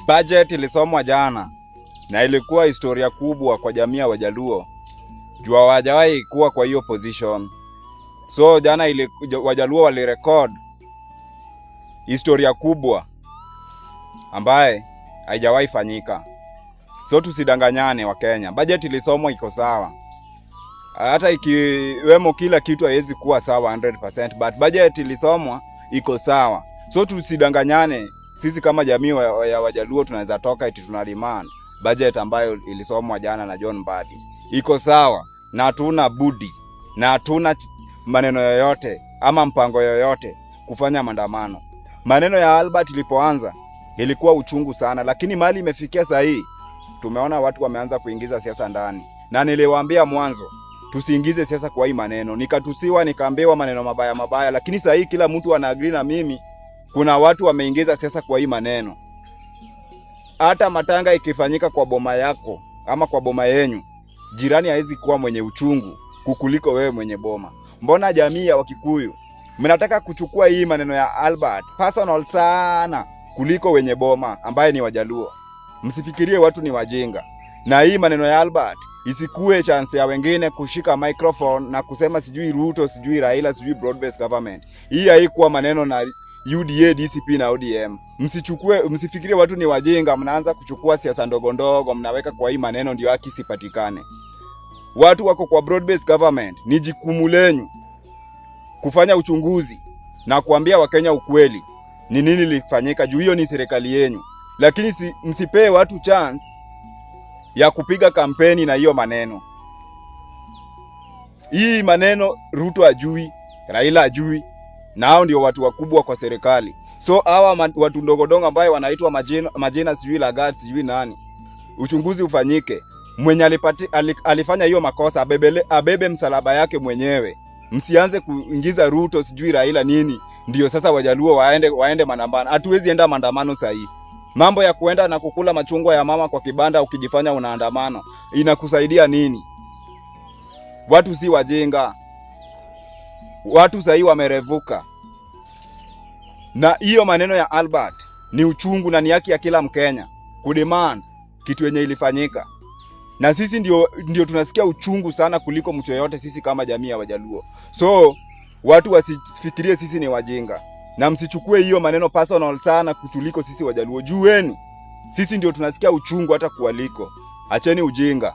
Budget ilisomwa jana na ilikuwa historia kubwa kwa jamii ya Wajaluo juu hawajawahi kuwa kwa hiyo position. So jana Wajaluo walirecord historia kubwa ambaye haijawahi fanyika. So tusidanganyane Wakenya, budget ilisomwa iko sawa, hata ikiwemo kila kitu haiwezi kuwa sawa 100%, but budget ilisomwa iko sawa. So tusidanganyane, sisi kama jamii ya Wajaluo tunaweza toka eti tuna demand budget ambayo ilisomwa jana na John Mbadi iko sawa, na hatuna budi na hatuna maneno yoyote ama mpango yoyote kufanya maandamano. Maneno ya Albert ilipoanza ilikuwa uchungu sana, lakini mahali imefikia saa hii tumeona watu wameanza kuingiza siasa ndani, na niliwaambia mwanzo tusiingize siasa kwa hii maneno, nikatusiwa, nikaambiwa maneno mabaya mabaya, lakini saa hii kila mtu ana agree na mimi. Kuna watu wameingiza siasa kwa hii maneno. Hata matanga ikifanyika kwa boma yako ama kwa boma yenyu, jirani hawezi kuwa mwenye uchungu kukuliko wewe mwenye boma. Mbona jamii ya Wakikuyu mnataka kuchukua hii maneno ya Albert personal sana kuliko wenye boma ambaye ni Wajaluo? Msifikirie watu ni wajinga, na hii maneno ya Albert isikue chance ya wengine kushika microphone na kusema sijui Ruto, sijui Raila, sijui broad based government. Hii haikuwa maneno na UDA, DCP na ODM. Msichukue, msifikirie watu ni wajinga, mnaanza kuchukua siasa ndogo ndogo mnaweka kwa hii maneno ndio haki isipatikane. Watu wako kwa broad based government, ni jukumu lenyu kufanya uchunguzi na kuambia Wakenya ukweli ni nini lilifanyika, juu hiyo ni serikali yenyu, lakini msipee watu chance ya kupiga kampeni na hiyo maneno. Hii maneno Ruto ajui, Raila ajui, na hao ndio watu wakubwa kwa serikali. So hawa watu ndogodongo ambayo wanaitwa majina, majina sijui Lagat, sijui nani, uchunguzi ufanyike. Mwenye alifanya hiyo makosa abebe msalaba yake mwenyewe. Msianze kuingiza Ruto, sijui Raila, nini, ndio sasa Wajaluo waende maandamano. Hatuwezi enda maandamano sahii. Mambo ya kuenda na kukula machungwa ya mama kwa kibanda ukijifanya unaandamano inakusaidia nini? Watu si wajinga, watu sahii wamerevuka, na hiyo maneno ya Albert ni uchungu na ni haki ya kila Mkenya kudemand kitu yenye ilifanyika, na sisi ndio tunasikia uchungu sana kuliko mtu yeyote, sisi kama jamii ya Wajaluo. So watu wasifikirie sisi ni wajinga, na msichukue hiyo maneno personal sana kutuliko sisi Wajaluo. Jueni sisi ndio tunasikia uchungu hata kuwaliko. Acheni ujinga.